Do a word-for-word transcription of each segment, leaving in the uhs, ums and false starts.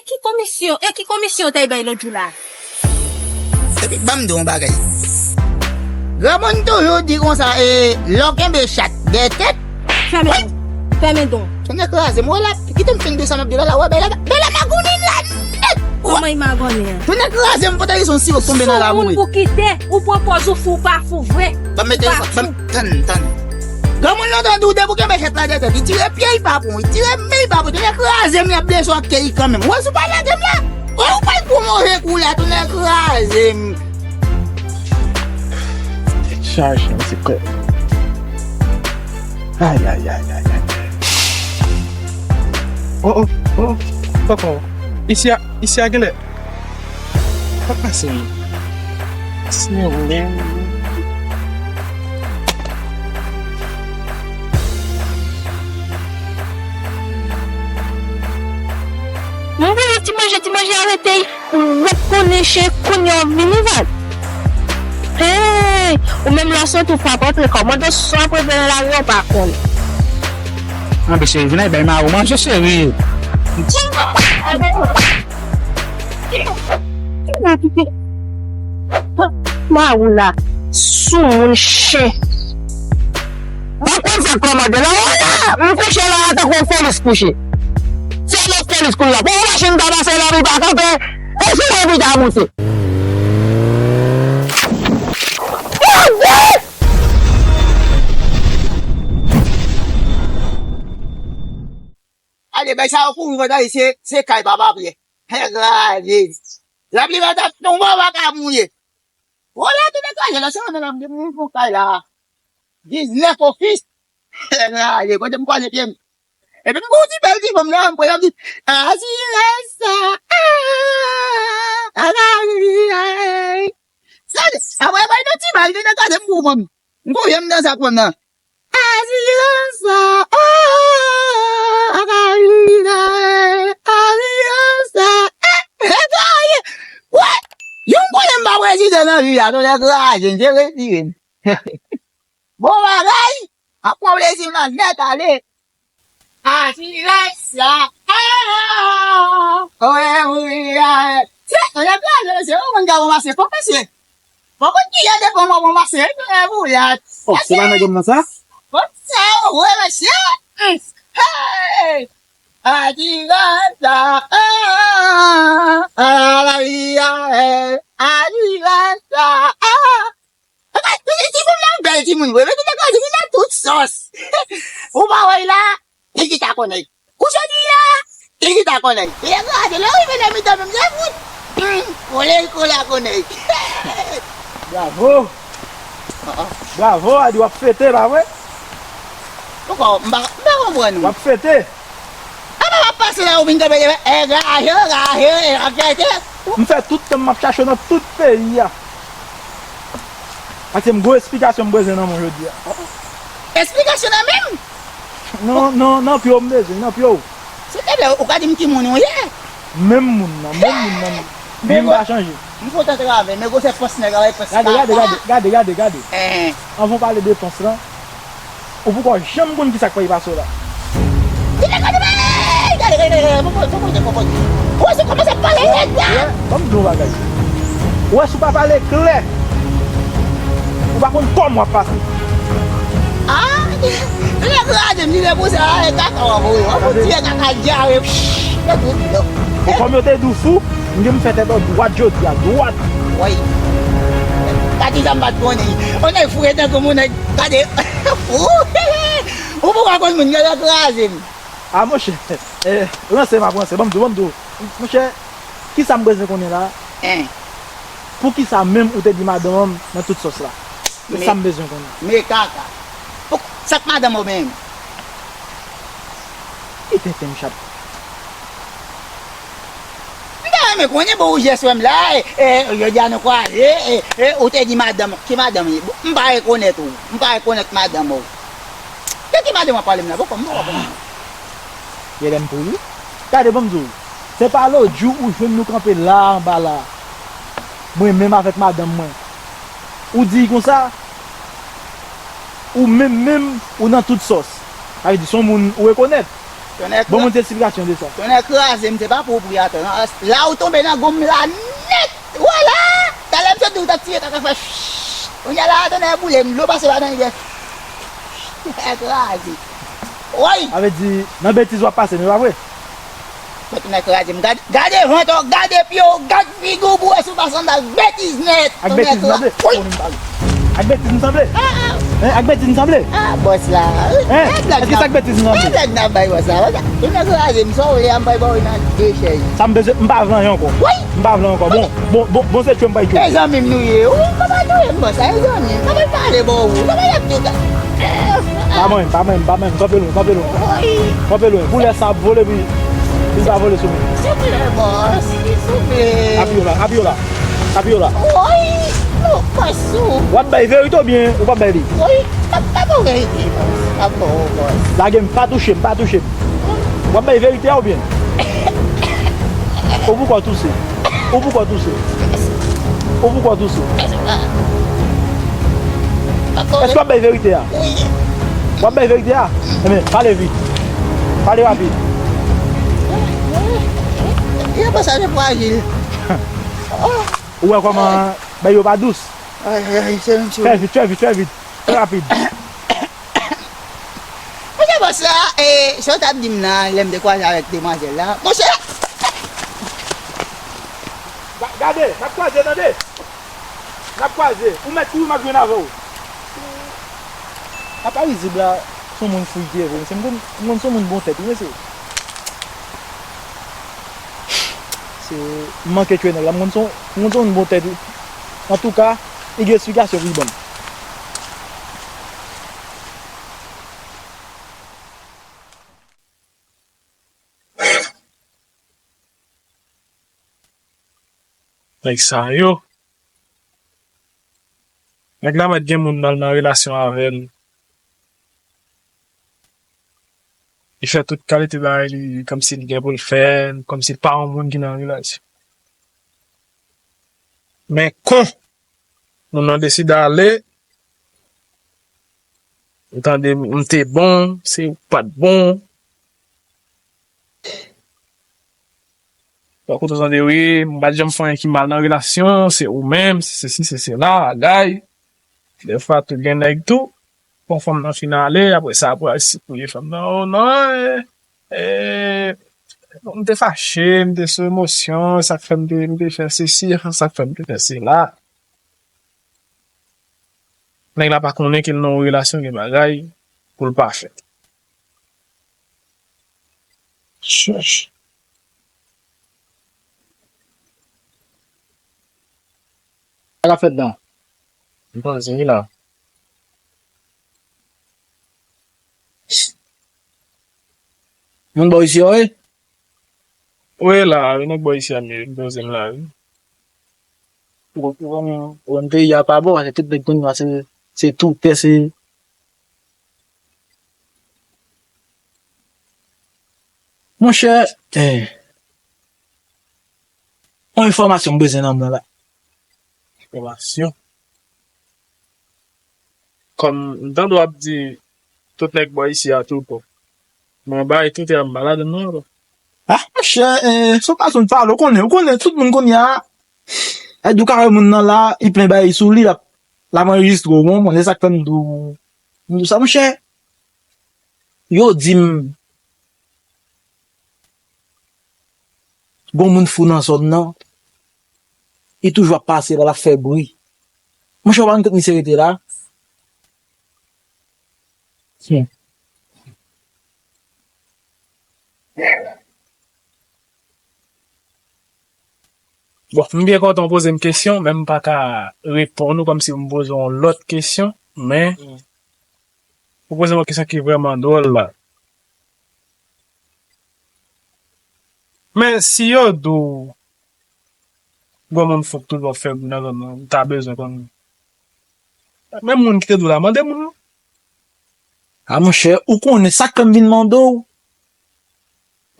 Ki komisyon, e ki komisyon w t al bay lòt jou la? Epi, ban m di w yon bagay. Granmoun toujou di konsa, e, lè w kenbe chat dèyè tèt. Fèmen don. Fèmen don. Tonnè kraze m, wè la, kite m fin di sa m ap di la, la, wè, bèl la, bèl la magonnen la nèt. Kòman li magonnen an? Tonnè kraze m, pote li se yon siwo k tonbe nan labou. Sou moun pou kite, ou pran pòz ou fou, ou pa fou vre. Ban m mete, ban m, tann, tann. Granmoun nan tande w depi w kenbe chat la dèyè tèt, li tire pye, li pa pran, li tire men, li pa pran, tonnè kraze m, li ap blese w ak kè li kanmenm. Wè, si w pa lage m la, wè, ou pral pran move kou la, tonnè kraze m. Tèt chaje, m se kò. Ay, ay, ay, ay, ay. Oh, oh, oh, oh. Papa, isi a, isi a genlè. Sa k pase menm? Senyè, mwen voye ti manje, ti manje a rete. Ou ret konnen chen kounye a w vini vag. Hey, ou menm lè w soti w p ap antre kòmandan sou apre vè nan lari a w pa konn. Anbe cheri, vin ay bay mari w manje cheri. Mari w la, soumoun chen. Ou konn sa k kòmande la, wè la, m kouche la a tankou yon fèlis kouche. Se yon lòt fèlis kounye a. Bon, machin ta pase la, li pa kanpe. E si mwen pita moute. Bondye! Ale, bay sa yo kouri, pandan se, se kay papa Pyè. Engra Jezi. Lapli pa t ap tonbe, w pa ka mouye. Wala, tout nèg kraze la, se yon nèg ap gen moun pou kay la. Diznèf ofis. Engra Jezi, kote m kwaze pye m. Epi m gon ti bèl ti fanm nan, m pran, m di, asirans sa, ah, ah, ah, ah. Sa, apre, bay nan ti bal, tout nèg kraze m pou fanm. M konfye m nan sa k fanm nan. Asirans sa, oh, asirans sa, eh, eh, eh, wè, yon konnen m pa prezidan nan vi a, tonnè kraze m, se retire m. Bon bagay, ap pran plezi m nan nèt ale. Asirans sa, ah, oh, eh, wi, ah, eh. Se, tonnè kraze m, se ou moun k ap ranmase kòb, mesye. Bon, konn ki jan de fanm w ap ranmase, e, e, bouyat. Oh, se pa nèg m nan sa? Bon, sa, wè, mesye. Hey! Adivansa, ah, ah, la vi a, eh, adivansa, ah. Ti, ti, timoun nan bèl timoun vre, men ki te kraze li nan tout sòs. Ou pa wè la? Li ki ta konnen. Kou jodi a, li ki ta konnen. Li kraze, lè w rive nan mitan menm, se fout. Hmm, kole, kole a konnen. Bravo! Ah, ah. Bravo, Adi, w ap fete, pa vre? Poukò? M pa, m pa konprann ou. W ap fete? Apa w ap pase la, ou vin kanpe, e, e, raje, raje, e, ap fete. M fè tout tan m ap chache w nan tout peyi a. Paske m gwo esplikasyon m bezwen nan men w jodi a. Esplikasyon nan men m? Non, non, nan pye w m bezwen, nan pye w. Silteplè, ou ka di m ki moun ou ye? Menm moun nan, menm moun nan. Men m pa chanje. M kontan travay, men gwosè pòs nèg la, pòs. Gade, gade, gade, gade, gade, gade. Anvan w pale de pòs lan, ou poko janm konn kisa k pral pase w la. Gade, gade, gade, gade, gade, gade, popo, popo, popo. Ou wè si w kòmanse ap pale nèg la. Wè, ban m di w yon bagay. Ou wè si w pa pale klè, ou pa konn kòman w ap pase. Ah, li lè kraze m, li lè poze a, e kaka w ap voye. W ap fout tiye kaka dyare. Bon, kòm yo te di w fou, m gen m fè tèt ou dwat jodi a, dwat. Woy. Gade jan m pa t konnen. On nèg foure tankou moun nèg, gade. Fou. Ou poko konn moun, yo lè kraze m. A, monchè, eh, ranse m ap ranse, ban m di w, ban m di w. Monchè, kisa m bezwen konnen la? Hein? Poukisa menm ou te di madanm an nan tout sòs la? Se sa m bezwen konnen. Men kaka. Pou, sa k madanm ou menm? Ki tenten m chat. M ta renmen konnen, bon, ou jès wè m la, e, e, jodi a nou kwaze, e, e, ou te di madanm, ki madanm li? M pa rekonèt ou. M pa rekonèt madanm ou. De ki madanm w ap pale m la? Poko, m poko konprann. Genlè m pou ri. Gade, ban m di w, se pa lòt jou ou jwenn nou kanpe la anba la, mwen menm avèk madanm mwen. Ou di konsa, ou menm menm, ou nan tout sòs. Sa vle di, se yon moun ou rekonèt. Bon, moun ti eksplikasyon de sa. Tonnè kraze m, se pa pou w pri atò non. La ou tonbe nan gonm la nèt. Wala! Talè m sot di w t ap tire kaka fè ch. Kounye a la tonnè boule m, dlo pase ladan li fè ch. Tonnè kraze. Woy! Sa vle di, nan betiz w ap pase, men pa vre? Mwen tonnè kraze m. Gade, gade vant ou, gade pye w, gad figi w, bouwe si w pa sanble ak betiz nèt. Ak betiz m sanble? Wi. Ak betiz m sanble? Hein, ak betiz m sanble? Ah, bòs la. Hein? Èske se ak betiz m sanble? Blag n ap bay bòs la. Tonnè kraze m, sa w vle a, m pral ba w nan de chèz. Sa m bezwen, m pa vle anyen ankò. Wi. M pa vle ankò. Bon, bon, bon, bon, se tchwe m bay tchwe. E zanmi m nou ye. Wi, kòman nou ye, bòs la? E zanmi m. Kòman pale bò ou? Kòman y ap di sa? Pa mwen, pa mwen, pa mwen. Kanpe lwen, kanpe lwen. Wi. Kanpe lwen. Koulè sa ap vole, pi, pi l pa vole sou mwen. Souple, bòs. Souple. Abiola, Abiola. Abiola. Wi. Non, pa sou. W ap bay verite oubyen ou p ap bay li? Wi. Pa, pa bon verite, bòs. Pa bon, bòs. Lage m, pa touche m, pa touche m. W ap bay verite a oubyen? Ou poukò touse? Ou poukò touse? Ou poukò touse? Èske w ap bay verite a? Wi. W ap bay verite a? Ebyen, pale vit. Pale rapid. Yo pa sa, se frajil. Ou wè kòman bagay yo pa dous? Ay, ay, ay, se menm si. Fè vit, fè vit, fè vit. Fè rapid. Monchè bòs la, e, sa w t ap di m nan, lè m te kwaze avèk demwazèl la. Monchè! Ga-, gade, n ap kwaze, tande! N ap kwaze. Ou mèt kouri, m ap jwenn avè w. Apa rizib la, se yon moun fou li te ye vre, mesye. M konn, m konn se yon moun bon tèt, wi, mesye. Se, m manke tchwe nèg la, m konn se yon, m konn se yon moun bon tèt, wi. Antouka, li gen eksplikasyon pou li ban m. Nèg sa yo. Nèg la mèt gen moun nan, nan relasyon avè l. Li fè tout kalite bagay li, kòmsi li gen pou l fè, kòmsi l pa yon moun ki nan relasyon. Men kon moun nan deside ale, ou tande m te bon, se ou k pa t bon. Donk, ou tande, wi, m pa t janm fè anyen ki mal nan relasyon, se ou menm, se sesi, se sela, bagay. Dèfwa, tou gen nèg tou, bon, fanm nan fin ale, apre sa, apre al sipouye fanm nan, o non, e, e, m te fache, m te sou emosyon, sa k fè m te, m te fè sesi, sa k fè m te fè sela. Nèg la pa konnen ke l nan yon relasyon gen bagay pou l pa fè. Chèch. Sa k ap fèt la? M panse wi la. Moun bò isi yo, wi. Wi la, wi, nèg bò isi a, m poze m la, wi. Ou konprann, ou konn peyi a pa bon, paske tout nèg kounye a se, se toutè, se. Monchè, eh, yon enfòmasyon m bezwen nan men w la. Enfòmasyon? Kòm m tande w ap di, tout nèg bò isi a tou bon. Men bagay toutè a m pa ladann non, bro. Ah, monchè, eh, se yon fason de pale, ou konnen, ou konnen, tout moun kounye a, eh, ou ka wè moun nan la, li plen bagay sou li, l ap, l ap anrejistre w, bon, bon, se sa k fè m di w, m di w sa, monchè. Yo di m, gon moun fou nan zòn nan, li toujou ap pase la, l ap fè bri. Monchè, ou pa konn kot misye rete la? Hmm. Bon, m byen kontan w poze m kesyon, men m pa ka reponn ou kòmsi m poze w yon lòt kesyon, men ou poze m yon kesyon ki vrèman dwòl la. Men si yo di w, gon moun fou k toujou ap fè bri nan zòn nan, ou ta bezwen konn. Menm moun ki te di w la, mande moun nan. A monchè, ou konnen sa k fè m vin mande w?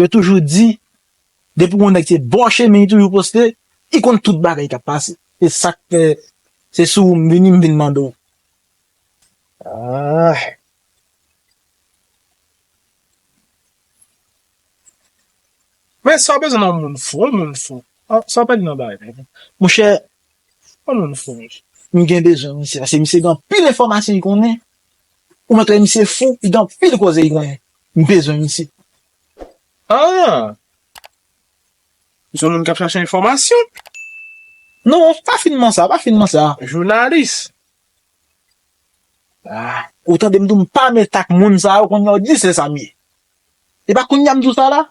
Yo toujou di, depi yon nèg se bò chemen, li toujou poste, li konn tout bagay k ap pase. Se sa k fè, se sou ou m vini, m vin mande w. Ah. Men sa w bezwen nan yon moun fou, yon moun fou. Ah, sa w pèdi nan bagay la. Monchè, yon moun fou. M gen bezwen misye, paske misye gen anpil enfòmasyon li konnen. Ou mèt wè misye fou, li gen anpil koze li konnen. M bezwen misye. Ah! Ou se yon moun k ap chache enfòmasyon? Non, pa finman sa, pa finman sa. Jounalis. Ah, ou tande m di w m pa met ak moun sa yo, kounye a w di se sa m ye. E pa kounye a m di w sa la?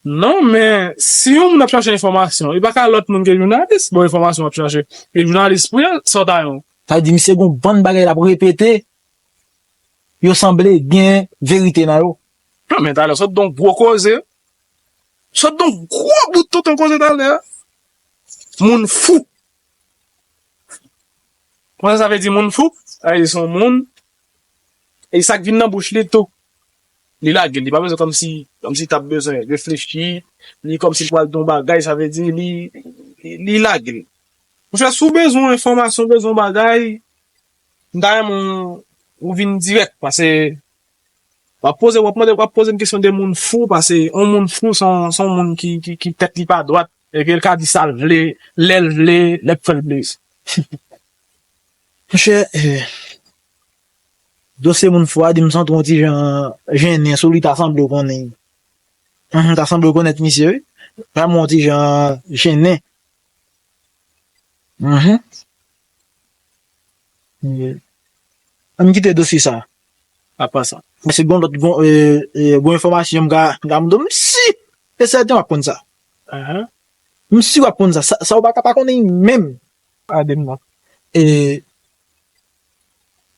Non, men si yon moun ap chache enfòmasyon, li pa ka lòt moun ke jounalis, bon, enfòmasyon w ap chache. E jounalis pou l, sa w ta yon. Sa vle di misye gon bann bagay l ap repete, yo sanble gen verite nan yo. Non, men talè, sot don gwo koze. Sot don gwo bout tonton koze talè. Moun fou. Konn sa sa vle di moun fou? Sa vle di se yon moun, e sa k vin nan bouch li tou. Li lage l, li pa bezwen kòmsi, kòmsi t ap bezwen reflechi, li kòmsi l pral di yon bagay, sa vle di li, li, li lage l. Monchè, si w bezwen yon enfòmasyon, w bezwen yon bagay, m ta renmen w vin dirèk, paske w ap poze, w ap mande, w ap poze m kesyon de moun fou, paske yon moun fou se yon, se yon moun ki, ki, ki tèt li pa dwat, e ke l ka di sa l vle, lè l vle, lè k fè l plezi. Monchè, eh, dosye moun fou a di m santi yon ti jan jennen sou li, ta sanble w konnen. Mhm, ta sanble w konèt misye, wi. Vrèman yon ti jan jennen. Mhm. Ann kite dosye sa. Apa sa? Paske gon lòt, gon, e, e, gon enfòmasyon m ka, m ka mande w, m si e sèten w ap konn sa. Ahan. M si w ap konn sa. Sa, sa w pa ka pa konnen menm. Ade m non. E,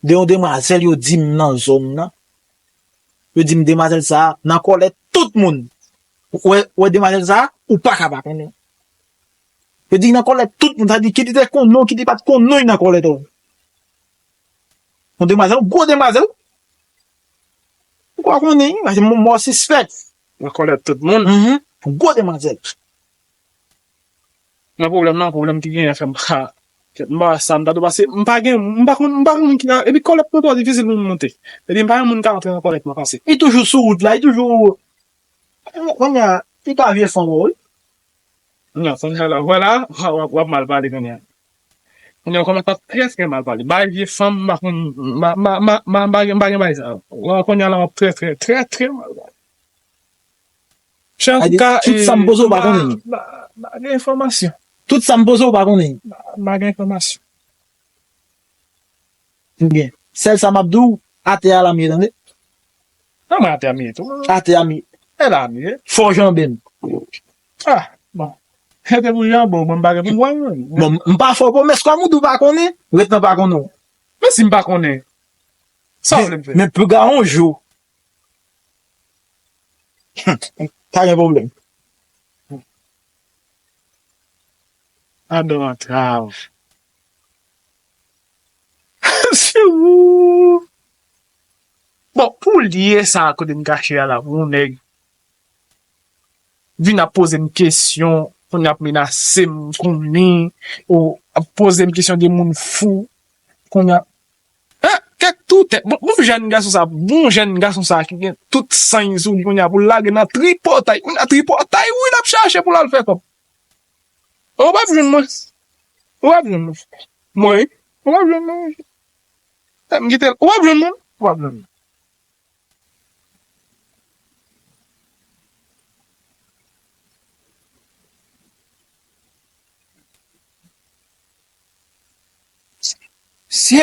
de yon demwazèl yo di m nan zòn nan. Yo di m demwazèl sa a nan kòlèt tout moun. Ou wè, ou wè demwazèl sa a, ou pa ka pa konnen. Yo di nan kòlèt tout moun, sa di ki li te konnen w, ki li pa t konnen w, li nan kòlèt ou. Yon demwazèl, yon gwo demwazèl. Ou pa konnen, paske mò, mò sispèk. Nan kòlèt tout moun. Mhm. Yon gwo demwazèl. Nan pwoblèm nan, pwoblèm ki genyen fè m pa, m pa sa, m ta dwe pase, m pa gen, m pa konn, m pa konn moun ki nan, epi kòlèt mwen twò difisil pou m monte. Epi m pa gen moun ka antre nan kòlèt mwen pase. Li toujou sou wout la, li toujou, kounye a, li ka vye fanm, wi. Non, kounye a la, vwala, w ap, w ap mal pale kounye a. Kounye a, w kòmanse ap trè, trè mal pale. Bay vye fanm, m pa konn, m pa, m pa, m pa, m pa, m pa gen, m pa gen bay sa. Kounye a la, w ap trè, trè, trè, trè mal pale. Chè, antouka, tout sa m poze w pa konnen. M pa gen enfòmasyon. Tout sa m poze w pa konnen. M pa gen enfòmasyon. Ebyen, sèl sa m ap di w, atè a la m ye, tande. Non, mwen atè a m ye tou. Atè a m ye. E la m ye. Fò w janbe m. Ah, bon. Se te pou janbe w, mwen m pa gen pou m wè w. Bon, m pa fè w pwomès kòm ou di w pa konnen, ret nan pa konnen w. Men si m pa konnen, sa w vle m fè? Men, men piga yon jou. Pa gen pwoblèm. Adan antrav. Bon, pou lye sa kote m kache a la, pou yon nèg vin ap poze m kesyon, kounye a ap menase m, konnen, ou ap poze m kesyon de moun fou, kounye a, eh, kèk toutè, bon, bon jèn gason sa, bon jèn gason sa ki gen tout san sou li, kounye a pou l lage nan tripotay, kounye a tripotay, wi, l ap chache pou l al fè kòb. Ou p ap jwenn mwen. Ou p ap jwenn mwen. Mwen, ou p ap jwenn mwen. Eh, m kite l. Ou p ap jwenn mwen. Ou p ap jwenn mwen. Se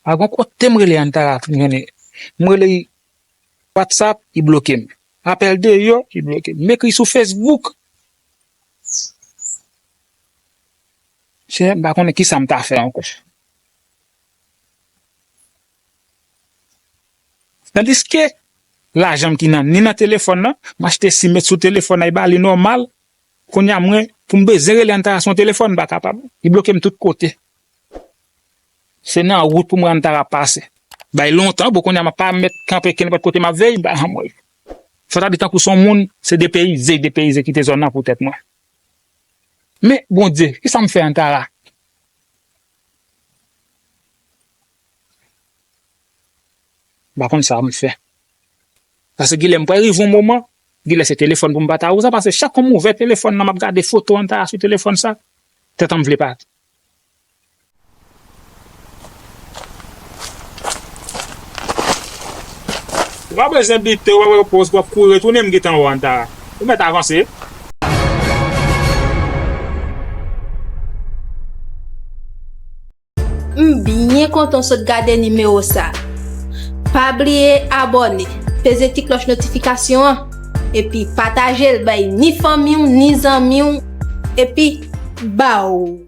pa gon kote m rele Antara, m rele WhatsApp, li bloke m. Apèl deyò, li bloke m. M ekri sou Facebook. Chè, m pa konnen kisa m ta fè ankò. Tandiske lajan m ki nan, ni nan telefòn nan, m achte sim met sou telefòn nan, li ba li nòmal. Kounye a mwen, pou m bezwen rele Antara sou yon telefòn, m pa kapab. Li bloke m tout kote. Se nan wout pou mwen Antara pase. Bay lontan, bon, kounye a m pa mèt kanpe kenpòt kote m ap veye, m pa janm wè l. Sa ta di tankou se yon moun, se depeyize, depeyize kite zòn nan pou tèt mwen. Men, Bondye, kisa m fè Antara? M pa konn sa m fè. Paske genlè m pral rive yon moman, Genlè se telefòn pou m pa ta wè sa, paske chak fwa m ouvè telefòn nan, m ap gade foto Antara sou telefòn sa, tèt an m vle pati. Ou pa bezwen bite, ou pa bezwen poz, w ap kouri retounen, m gentan wè Antara. Ou mèt avanse. M byen kontan w sot gade nimewo sa. Pa bliye abòne, peze ti klòch notifikasyon an, epi pataje l bay ni fanmi w, ni zanmi w, epi baw!